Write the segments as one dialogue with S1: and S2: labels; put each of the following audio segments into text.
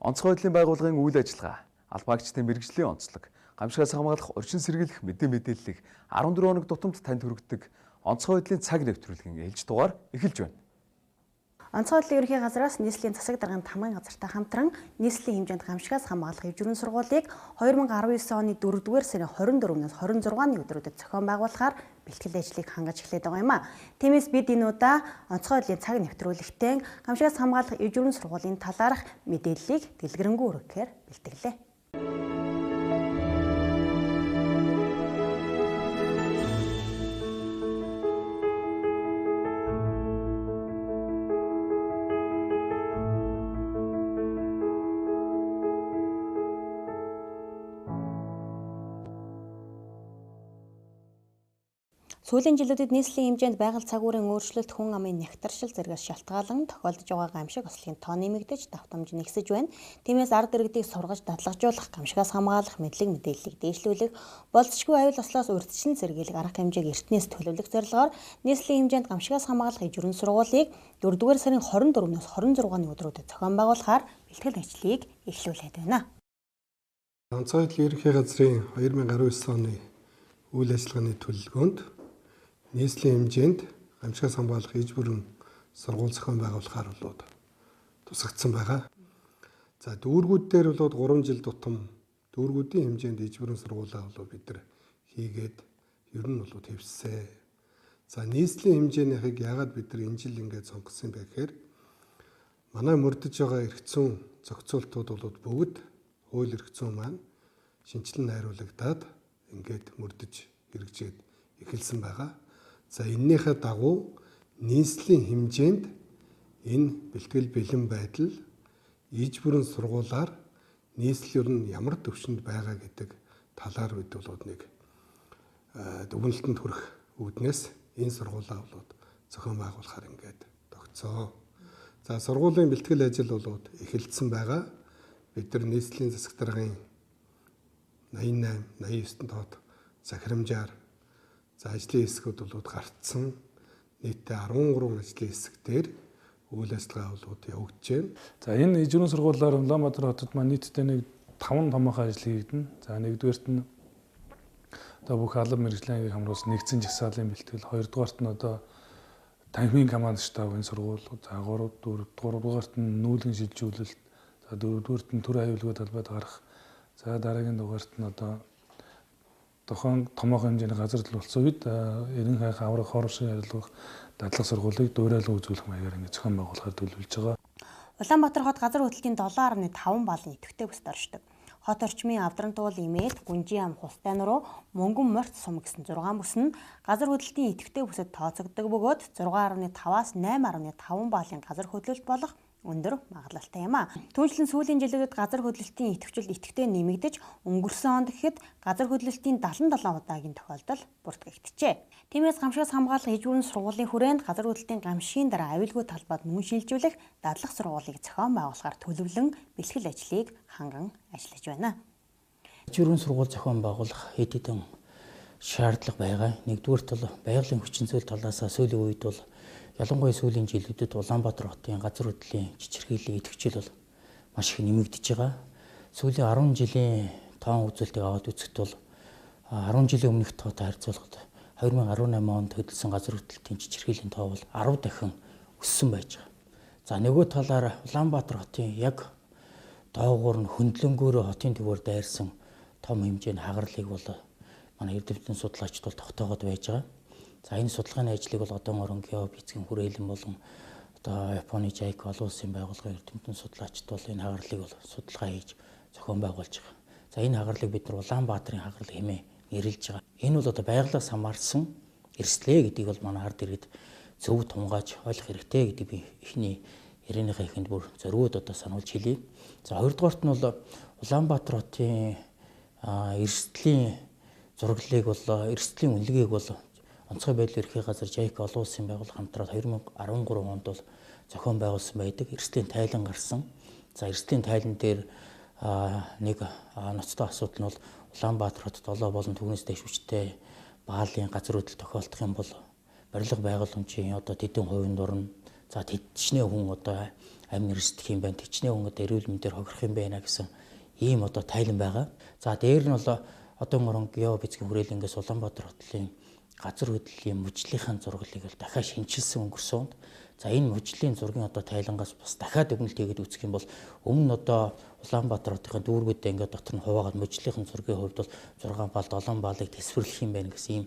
S1: Онцгой байдлын байгууллагын үйл ажиллагаа, албаагчдын мэргэжлийн онцлог, гамшигаас хамгаалах орчин сэргийлэх мэдээллийг 14 хоног тутамд танд хүргэдэг онцгой байдлын цаг нэвтрүүлгийн ээлж дугаар эхэлж байна.
S2: Онцгой байдлын ерөнхий газраас нийслэлийн засаг даргын тамгын газартай хамтран нийслэлийн хэмжээнд гамшигаас хамгаалах ижвэрэн сургуулийг 2019 оны 4-р сарын 24-өөс 26-ны өдрүүдэд зохион байгуулахаар бэлтгэл ажлыг хангаж эхлэх байгаа юм а. Тиймээс бид энэ удаа онцгой байдлын цаг нэвтрүүлэгтээ гамшигаас хамгаалах ижвэрэн сургуулийн талаарх мэдээллийг дэлгэрэнгүй өргөхээр бэлтгэлээ. Сүүлийн жилүүдэд нийслэлийн хэмжээнд байгаль цагуурын өөрчлөлт хүн амын нягтаршил зэргээс шалтгаалan тохиолдож байгаа гамшиг ослын тоо нэмэгдэж давтамж нэгсэж байна. Тиймээс ард иргэдийг сургаж дадлагжуулах, гамшигаас хамгаалах мэдлэг мэдээллийг дээшлүүлэх, болзошгүй аюул ослоос урьдчилан сэргийлэх арга хэмжээг эртнээс төлөвлөх зорилгоор нийслэлийн хэмжээнд гамшигаас хамгаалах ижвэрэн сургуулийг 4-р сарын 24-өөс 26-ны өдрүүдэд зохион байгуулахаар бэлтгэл ажлыг эхлүүлээд байна.
S3: Онцгой байдлын ерөнхий газрын 2019 оны үйл ажиллагааны төлөвлөгөөнд нийслэлийн хэмжээнд гамшигаас хамгаалах ижвэрэн сургууль зохион байгуулахаар болоод тусгагдсан байгаа. За дүүргүүд дээр болоод 3 жил тутам дүүргүүдийн хэмжээнд ижвэрэн сургуулаа болоо бид нар хийгээд ер нь болоод хэвсээ. За нийслэлийн хэмжээнийхийг яагаад бид нар энэ жил ингээд сонгосон бэ гэхээр манай мөрдөж байгаа эрх зүйн зохицуултууд болоод бүгд хууль эрх зүйн маань шинэчлэн найруулагдаад ингээд мөрдөж хэрэгжээд эхэлсэн байгаа. За эннийхээ дагуу нийслэлийн хэмжээнд энэ бэлтгэл бэлэн байдал ижвэрэн сургуулаар нийслэл ер нь ямар түвшинд байгаа гэдэг талаар бид болоод нэг дүгнэлтэнд хүрэх үүднээс энэ сургуулаа болоод зохион байгуулахаар ингээд тогтцоо. За сургуулийн бэлтгэл ажил болоод эхэлсэн байгаа. Бид нар нийслэлийн засаг даргын 88, 89 тоод захирамжаар за ажлын хэсгүүд болоод гарцсан. Нийтдээ 13 ажлын хэсэг дээр үйл ажиллагаа болоод явагдаж байна.
S4: За энэ ижвэрэн сургуулиар Улаанбаатар хотод маань нийтдээ нэг 5 томоохон ажил хийгдэнэ. За нэгдүгээрт нь одоо бүх алба мэргэжлийн ангийг хамруулсан нэгдсэн жагсаалын бэлтгэл, хоёрдугаарт нь одоо танхимын команд штабын сургууль, за 3 дөрөвдүгээрт нь нүүлгэн шилжүүлэлт, за дөрөвдүгээрт нь төр аюулгүй талбайд гарах, за дараагийн дугаарт нь одоо тухайн томоохон хэмжээний газар төлөвлөсөн үед 90 хайх аврах хор шиг арилгах дадлах сургуулийг дуурайлан үзүүлэх маягаар ингэ зохион байгуулахаар төлөвлөж байгаа.
S2: Улаанбаатар хот газар хөдлөлтийн 7.5 баллын идэвхтэй бүсд оршдог. Хот орчмын Авдрантуул, Имээл, Гүнжийн ам, Хустай нуруу, Мөнгөн морьт сум гэсэн 6 бүс нь газар хөдлөлтийн идэвхтэй бүсэд тооцогддог бөгөөд 6.5-аас 8.5 баллын газар хөдлөлт болох өндөр магадлалтай юм а. Түүнчлэн сүүлийн жилүүдэд газар хөдлөлтийн идэвхжил идэвхтэй нэмэгдэж өнгөрсөн онд гэхэд газар хөдлөлтийн 77 удаагийн тохиолдол бүртгэгджээ. Тиймээс гамшигаас хамгаалах ижвэрэн сургуулийн хүрээнд газар хөдлөлтийн гамшигын дараа аюулгүй талбайд мөн шилжүүлэх дадлах сургуулийг зохион байгуулахаар төлөвлөн бэлтгэл ажлыг ханган ажиллаж байна.
S5: Ижвэрэн сургууль зохион байгуулах хэд хэдэн шаардлага байгаа. Нэгдүгээрт бол байгалийн хүчин зүйл талаас сүүлийн үед бол ялангуяа сүүлийн жилүүдэд Улаанбаатар хотын газар хөдлөлийн чичирхийллийн идэвхжил бол маш их нэмэгдэж байгаа. Сүүлийн 10 жилийн тоон үзүүлэлтийг аваад үзэхэд бол 10 жилийн өмнөх тоотой харьцуулахад 2018 онд хөдөлсөн газар хөдлөлтийн чичирхийллийн тоо бол 10 дахин өссөн байж байгаа. За нөгөө талаар Улаанбаатар хотын яг доогуур нь хөндлөнгөөрөө хотын төвөөр дайрсан том хэмжээний хагарлыг бол манай эрдэмтэн судлаачид бол тогтоогод байж байгаа. За энэ судалгааны ажлыг бол одоогоор геофизикийн хүрээлэн болон одоо Японы JICA олон улсын байгууллагын эрдэмтэн судлаачид бол энэ хагарлыг бол судалгаа хийж зохион байгуулж байгаа. За энэ хагарлыг бид нар Улаанбаатарын хагарал хэмээн нэрлэж байгаа. Энэ бол одоо байгалиас хамаарсан эрсдлээ гэдгийг бол манай ард иргэд зөв тунгааж ойлгох хэрэгтэй гэдэг би эхний ярианыхаа эхэнд бүр зориуд одоо сануулж хэлье. За хоёрдугаарт нь бол Улаанбаатар хотын Эрсдлийн зураглалыг бол эрсдлийн үнэлгээг бол онцгой байдлын ерхий газар JICA олон улсын байгууллага хамтраад 2013 онд бол зохион байгуулсан байдаг. Эрсдлийн тайлан гарсан. За эрсдлийн тайлан дээр нэг ноцтой асуудал нь бол Улаанбаатар хотод 7 болон түүнээс дээш хүчтэй баалын газар хөдлөл тохиолдох юм бол барилга байгууламжийн одоо тэдэн хувийн дурна. За тэдчнээ хүн одоо амь эрсдэх юм байна. Тэдчнээ хүн одоо эрүүл мэндээр хохирох юм байна гэсэн ийм одоо тайлан байгаа. За дээр нь бол одоо мөрөн геофизикийн хүрээлэнгээс Улаанбаатар хотын газар хөдлөлийн мужлынхаа зураглалыг бол дахиад шинчилсэн өнгөрсөн онд. За энэ мужлын зургийн одоо тайлангаас бас дахиад дүгнэлт хийгээд үзэх юм бол өмнө нь одоо Улаанбаатар хотын дүүргүүдээ ингээд дотор нь хуваагаад мужлынхын зургийн хувьд бол 6 бал 7 балыг тэсвэрлэх юм байна гэсэн ийм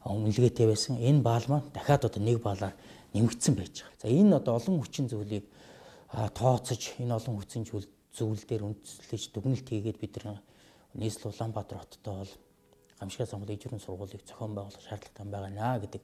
S5: үнэлгээтэй байсан. Энэ баал маань дахиад одоо 1 балаар нэмэгдсэн байж байгаа. За энэ одоо олон хүчин зүйлийг тооцож энэ олон хүчин зүйл дээр үндэслэж дүгнэлт хийгээд бид нар нийслэл Улаанбаатар хоттой бол гамшигаас хамгаалах ижил сургуулийг зохион байгуулах шаардлагатай байгаа наа гэдэг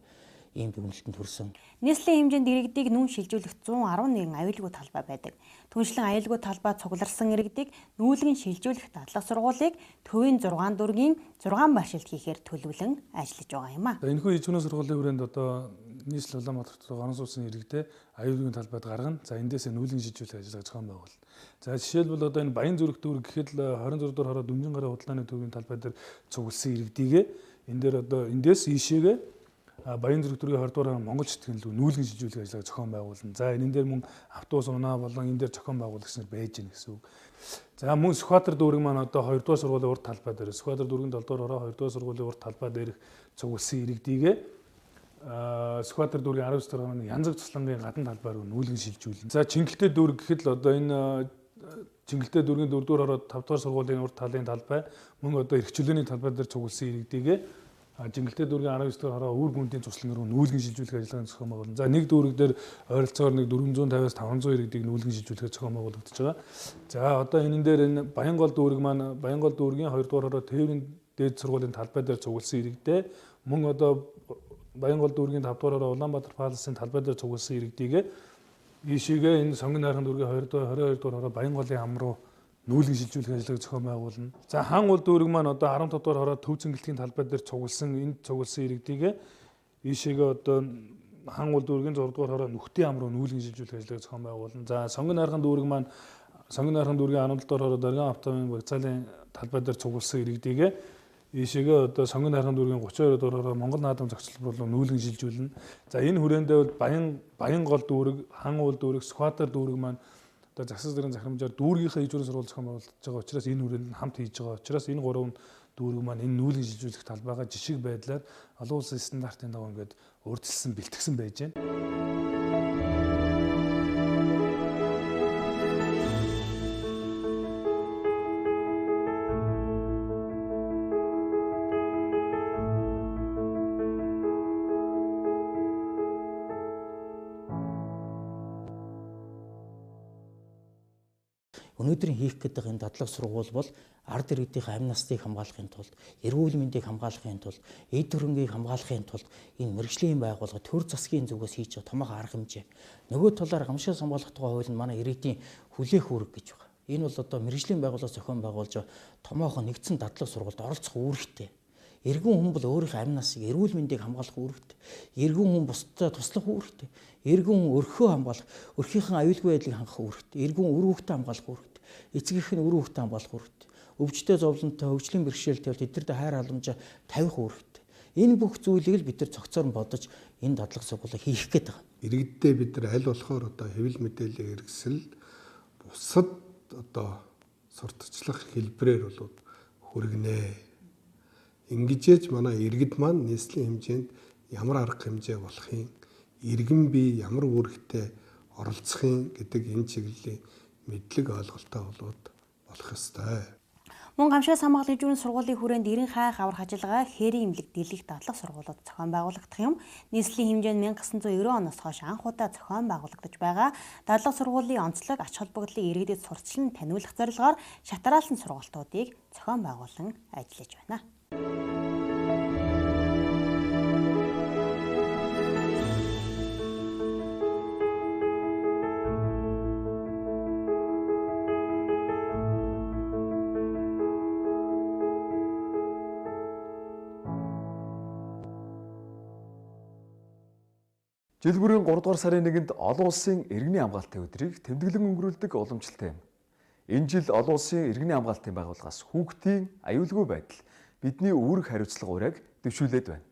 S5: ийм дүгнэлтэнд хүрсэн.
S2: Нийслэлийн хэмжээнд иргэдийг нүүн шилжүүлэх 111 аюулгүй талбай байдаг. Түүнчлэн аюулгүй талбай цугларсан иргэдийг нүүлгэн шилжүүлэх дадлага сургуулийг төвийн 6 дүүргийн 6 байршилд хийхээр төлөвлөн ажиллаж байгаа юм а.
S4: Энэхүү ижил сургуулийн хүрээнд одоо нийслэл Улаанбаатар хотод орон сууцны иргэдээ аюулгүй талбайд гаргана. За эндээсээ нүүлгэн шилжүүлэх ажиллагаа зохион байгуул. За жишээлбэл одоо энэ Баян зүрх дүүрэг гэхэд 26 дугаар хороо Дүнжин гарын худалдааны төвийн талбай дээр цугласан иргэдийгээ энэ дээр одоо эндээс ийшээгээ Баян зүрх дүүргийн 20 дугаар Монгол читгэн лүү нүүлгэн шилжүүлэх ажиллагаа зохион байгуулна. За энэ дээр мөн автобус унаа болон энэ дээр зохион байгуулах гэснээр байж гэнэ гэсэн үг. За мөн Сүхбаатар дүүрэг маань одоо 2 дугаар сургуулийн урд талбай дээр Сүхбаатар дүүргийн 7 дугаар хороо 2 дугаар сургуулийн урд талбай дээрх цугласан иргэдийгээ Сүхбаатар дүүргийн 19 дугаар хорооны Янзаг туслангийн гадна талбай руу нүүлгэн шилжүүлнэ. За Чингэлтэй дүүрэг гэхэд л одоо энэ Чингэлтэй дүүргийн 4 дугаар хороо 5 дугаар сургуулийн урд талын талбай мөн одоо эрх чөлөөний талбай дээр цугласан иргэдийгээ Жингэлтэй дүүргийн 19 дугаар хороо үр гүндийн туслан руу нүүлгэн шилжүүлэх ажиллагааны зохион байгуулна. За нэг дүүрэг дээр ойролцоогоор нэг 450-аас 500 иргэдийг нүүлгэн шилжүүлэхээр зохион байгуулагдаж байгаа. За одоо энэн дээр энэ Баянгол дүүрэг маань Баянгол дүүргийн 2 дугаар хороо тээврийн дээд сургуулийн талбай дээр цугласан иргэдээ мөн одоо Баянгол дүүргийн 5 дугаар хороо Улаанбаатар паласын талбай дээр цугласан иргэдийгээ ийшээгээ энэ Сонгон найрхан дүүргийн 2 дугаар 22 дугаар хороо Баянголын ам руу нүүлгэн шилжүүлэх ажлыг зохион байгуулна. За хаан уул дүүрэг маань одоо 15 дугаар хороо Төв цэнгэлтгийн талбай дээр цугласан энд цугласан иргэдийгээ ийшээгээ одоо хаан уул дүүргийн 6 дугаар хороо Нүхтийн ам руу нүүлгэн шилжүүлэх ажлыг зохион байгуулна. За Сонгон найрхан дүүрэг маань Сонгон найрхан дүүргийн 17 дугаар хороо Дарган автомобилийн вокзалын талбай дээр цугласан иргэдийгээ ийшээгээ одоо Сонгон найрхан дүүргийн 32 дугаар хороо Монгол наадам зохицолбор руу нүүлгэн шилжүүлнэ. За энэ хүрээндээ бол Баянгол дүүрэг, Хаан уул дүүрэг, Сүхбаатар дүүрэг маань одоо засаг зэргийн захирамжаар дүүргийнхээ ижил сургууль зохион байгуулж байгаа учраас энэ хүрээнд хамт хийж байгаа учраас энэ гурван дүүрэг маань энэ нүүлгэн шилжүүлэх талбайгаа жишг байдлаар олон улсын стандартын дагуу ингээд урьдчилсан бэлтгэсэн байж байна.
S5: Өнөөдрийн хийх гэдэг энэ дадлаг сургууль бол ард иргэдийн амь насыг хамгаалахын тулд, эрүүл мэндийг хамгаалахын тулд, эд хөрөнгийг хамгаалахын тулд энэ мэргэжлийн байгууллага төр засгийн зүгээс хийж байгаа томоохон арга хэмжээ. Нөгөө талаар гамшигаас хамгаалах тухай хууль нь манай иргэдийн хүлээх үүрэг гэж байна. Энэ бол одоо мэргэжлийн байгууллага зохион байгуулж томоохон нэгдсэн дадлаг сургуульд оролцох үүрэгтэй. Эргэн хүн бол өөрийнхөө амь насыг, эрүүл мэндийг хамгаалах үүрэгтэй. Эргэн хүн бусдад туслах үүрэгтэй. Эргэн хүн өрхөө хамгаалах, өрхийнхээ аюулгүй байдлыг хангах үүрэгтэй. Эргэн үр хүүхдээ хамгаалах үүрэгтэй. Эцэг эх нь үр хүүхдээ хамгаалах үүрэгтэй. Өвчтөе зовлонтой, хөгжлийн бэрхшээлтэй бол тэднэрт хайр халамжаа тавих үүрэгтэй. Энэ бүх зүйлийг л бид нар цогцоор нь бодож энэ дадлаг сургуулийг хийх гээд байгаа.
S3: Иргэддээ бид нар аль болохоор одоо хэвлэл мэдээллийн хэрэгсэл бусад одоо сурталчлах хэлбэрээр бол хүргэнэ. Ингэжээж манай иргэд маань нийслэлийн хэмжээнд ямар арга хэмжээ болох юм, иргэн бие ямар үүрэгтэй оролцох юм гэдэг энэ чиглэлийн мэдлэг ойлголттой болоод болох ёстой.
S2: Мөн гамшигаас хамгаалах ижил сургуулийн хүрээнд 90 хайх аврах ажиллагаа хээрийн эмнэлэг дийлэх дадлаг сургуулиуд зохион байгуулагдах юм. Нийслэлийн хэмжээнд 1990 оноос хойш анх удаа зохион байгуулагдаж байгаа дадлаг сургуулийн онцлог ач холбогдлыг иргэдэд сурталчлан таниулах зорилгоор шатараалсан сургалтуудыг зохион байгуулан ажиллаж байна.
S1: Жил бүрийн 3 дугаар сарын 1-нд олон улсын иргэний хамгаалтын өдрийг тэмдэглэн өнгөрүүлдэг уламжлалтай юм. Энэ жил олон улсын иргэний хамгаалтын байгууллагаас хүүхдийн аюулгүй байдал бидний үүрэг хариуцлага уриаг дэвшүүлээд байна.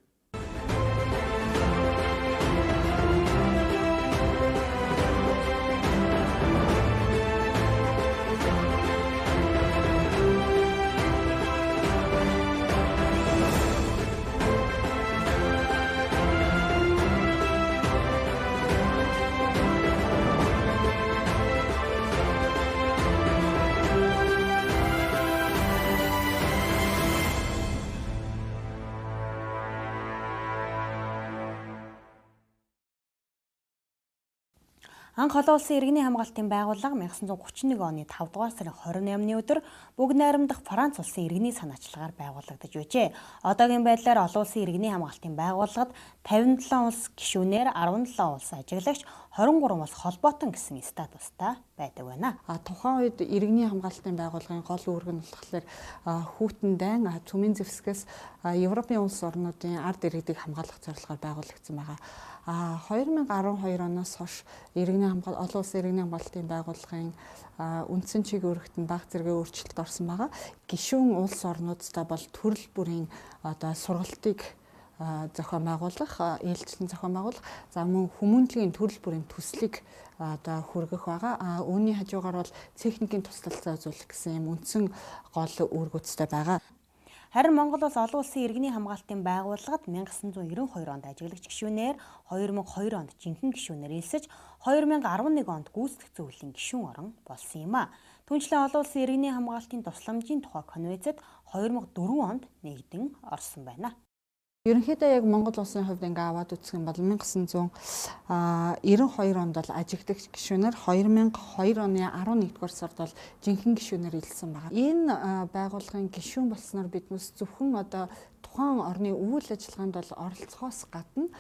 S2: Анх олон улсын иргэний хамгаалтын байгууллага 1931 оны 5 дугаар сарын 28-ны өдөр бүгд найрамдах Франц улсын иргэний санаачлагаар байгуулагдаж байжээ. Одоогийн байдлаар олон улсын иргэний хамгаалтын байгууллагад 57 улс гишүүнээр 17 улс ажиглагч 23 улс холбоотон гэсэн статустай байдаг байна.
S6: Тухайн үед иргэний хамгаалтын байгууллагын гол үүрэг нь болохоор хүйтэн дайн цөмийн зэвсгээс Европын улс орнуудын ард иргэдийг хамгаалах зорилгоор байгуулагдсан байгаа. 2012 оноос хойш иргэний хамгаалалт олон улсын иргэний хамгаалтын байгууллагын үндсэн чиг үүрэгт нь баг зэрэг өөрчлөлт орсон байгаа. Гишүүн улс орнуудтай бол төрөл бүрийн одоо сургалтыг зохион байгуулах, ээлжлэн зохион байгуулах, за мөн хүмүүнлэгийн төрөл бүрийн төслийг одоо хүргэх байгаа. Үүний хажуугаар бол техникийн туслалцаа үзүүлэх гэсэн юм үндсэн гол үүргүүдтэй байгаа.
S2: Харин Монгол улс олон улсын иргэний хамгаалтын байгууллагад 1992 онд ажиглагч гишүүнээр, 2002 онд жинхэнэ гишүүнээр элсэж, 2011 онд гүйцэтгэх зөвлөлийн гишүүн орон болсон юм а. Түүнчлэн олон улсын иргэний хамгаалтын тусламжийн тухай конвенцэд 2004 онд нэгдэн орсон байна.
S6: Ерөнхийдөө яг Монгол улсын хувьд ингээ аваад үзэх юм бол 1992 онд бол ажиглагч гишүүнээр, 2002 оны 11-р сард бол жинхэнэ гишүүнээр элсэн байгаа. Энэ байгууллагын гишүүн болсноор биднээс зөвхөн одоо тухайн орны үйл ажиллагаанд бол оролцохоос гадна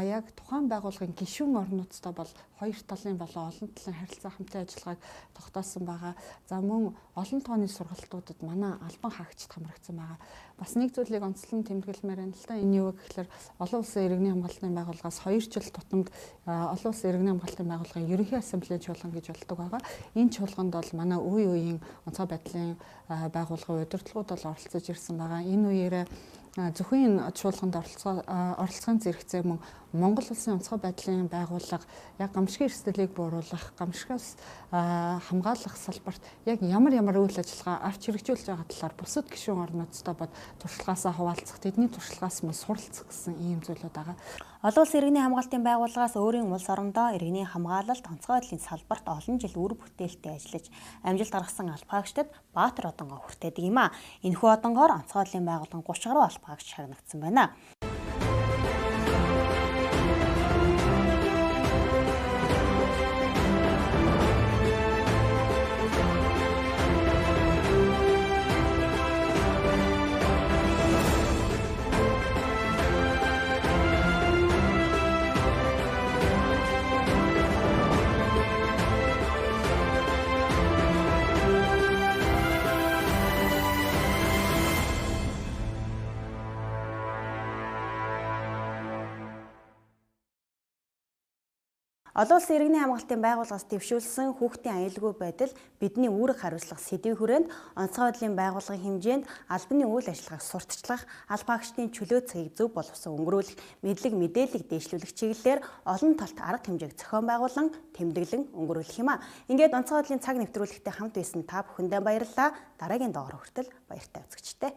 S6: яг тухайн байгууллагын гишүүн орнуудтай бол хоёр талын болон олон талын харилцаа хамтын ажиллагааг тогтоосон байгаа. За мөн олон тооны сургалтуудад манай албан хаагчид хамрагдсан байгаа. Бас нэг зүйлийг онцлон тэмдэглэмээр байна л да. Энэ юу гэхээр олон улсын иргэний хамгаалтын байгууллагаас 2 жил тутамд олон улсын иргэний хамгаалтын байгууллагын ерөнхий ассамблеийн чуулган гэж болдог байгаа. Энэ чуулганд бол манай үе үеийн онцгой байдлын байгууллагын удирдлагууд бол оролцож ирсэн байгаа. Энэ үеэрээ зөвхөн энэ чуулганд оролцохын зэрэгцээ мөн Монгол улсын онцгой байдлын байгууллага яг гамшигын эрсдлийг бууруулах, гамшигаас хамгаалах салбарт яг ямар ямар үйл ажиллагаа авч хэрэгжүүлж байгаа талаар бусад гишүүн орнуудтай бод туршлагаасаа хуваалцах, тэдний туршлагаас мөн суралцах гэсэн ийм зүйлүүд байгаа.
S2: Олон улсын иргэний хамгаалтын байгууллагаас өөрийн улс орондоо иргэний хамгаалалт, онцгой байдлын салбарт олон жил үр бүтээлтэй ажиллаж амжилт гаргасан албаагчдад Баатар одонгоо хүртээдэг юм а. Энэхүү одонгоор онцгой байдлын байгууллагын 30 гаруй албаагч шагнагдсан байна. Олон улсын иргэний хамгаалтын байгууллагаас дэвшүүлсэн хүүхдийн аюулгүй байдал бидний үүрэг хариуцлага сэдвийн хүрээнд онцгой байдлын байгууллагын хэмжээнд албаны үйл ажиллагааг сурталчлах, албаагчдын чөлөө цагийг зөв боловсон өнгөрүүлэх, мэдлэг мэдээллийг дээшлүүлэх чиглэлээр олон талт арга хэмжээг зохион байгуулан тэмдэглэн өнгөрүүлэх юм а. Ингээд онцгой байдлын цаг нэвтрүүлэгтээ хамт байсан та бүхэндээ баярлалаа. Дараагийн дугаар хүртэл баяртай үзэгчтэй.